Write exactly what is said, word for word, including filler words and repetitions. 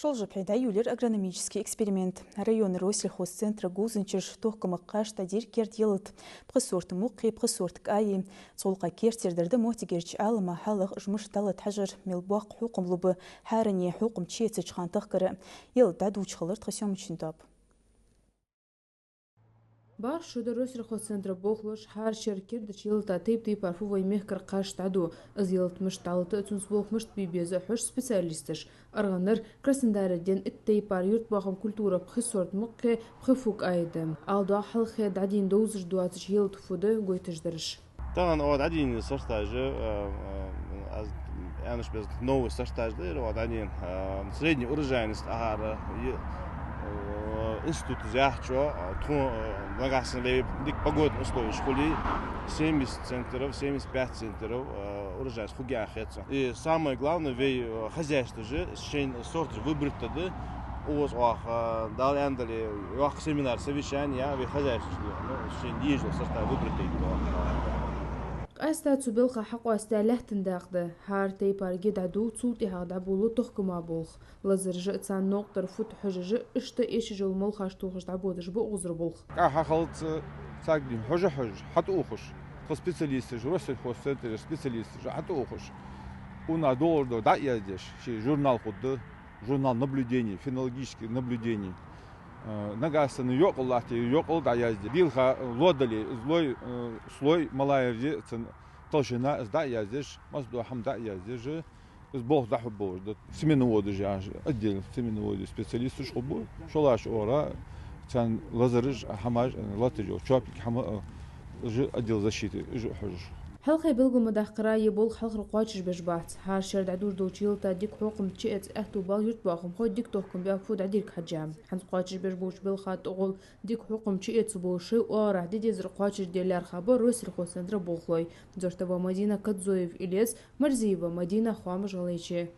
Шолжа пхье дӀайолаяьр агрономически эксперимент. Района Россельхозцентра говзанчаша тохкама кхаш дӀадийр керда ялат. Пхи сорта мукхи, пхи сорта кӀаи. Цул кхы керттера дар да моттигерча Ӏалама хьалха жмаш далат хьажар, мел боккха хьукам луба, хӀаране хьукам чуэцача хана тахкара. Ялат дӀадувцаш хилар тха съёмочни тоаба. БархӀ шу да Россельхозцентра болхлоша хӀара шера кердача ялата тайп-тайпара фу вай мехкара кхаш дӀаду. Из ялат мишта дӀалат а, цунца болх мишта бе беза а хьож специалисташа. АргӀанара Краснодара денна итт тайпара юртбоахама культура, пхи сорта мукхи, пхи фу кӀаи да. Ала доагӀа, хьалххе дӀадийна довзаш доацача ялата фу да гойташ дараш. Тахан оаха дӀадийна сортажи, а, а, аз аьннача бесса новый сортаж да ер оаха дӀадийна, а, средний урожайность ахара, е, а, институт из яхачо, а, тхона, а, нагахьа санна вай дика погодни условеш хуле, семьдесят центнеров, семьдесят пять центнеров, а, урожайность хургья аьнна хет сона. И самое главное, вай, а, хозяйствожи шоай сортаж выбрать даь да, укхаза оаха, Дала аьнна дале, йоккха семинар, совещани я вай хозяйствош, ну, шоай дезаш дола сорта выбрать дайта оаха. Къаьстта цу балха хьакъоастадаь лаьттан дакъа да. ХӀара тайпара ги дӀаду, цул тӀехьагӀа дӀаболалу тохкама болх. Лазараши царна новкъа тара фуд хьожаши, иштта эшаш йола молхаш тохаш дӀабодаш ба укхазара болх. КӀа хьахилац, царга дийна хьожа-хьожаш, хьатӀаухаш. Тха специалисташа, Россельхозцентра специалисташа хьатӀаухаш. Укхаза долаш да дӀа а яздеш, ший журнал хургда, журнал наблюдений, фенологических наблюдений. Э, нагахьа санна йокъал латте, йокъал дӀаязде. Дилха ло дале, из лой, э, слой малаярзе, цун толщина, из дӀаяздеш, массадола хӀама дӀаяздеш, из болх дӀахьоргболаш да. Семеноводаш яхаш, отдельно семеноводы специалисташ хургба, шоллагӀча оагӀора, царна лазараш, хӀамаш, латташ йола чопик, хӀама, э, уж отдел защиты, уж хьожаш. Хьалххе белгалдаккхара, ер болх хьалхара кхоачашбеш бац. ХӀара шера дӀадувш долча ялата дика хьукам чуэца аьттув ба юртбоахамхой дика тохкам баь фу дӀадийрга хьежжа. ХӀанз кхоачашбеш болча балха тӀагӀолла дика хьукам чуэца болаш шоай оагӀорахьа де дезар кхоачашде лаьрхӀа ба Россельхозцентра болхлой. Дзортова Мадина, Кадзоев Илез, Марзиева Мадина, «Хоамаш ГӀалгӀайче».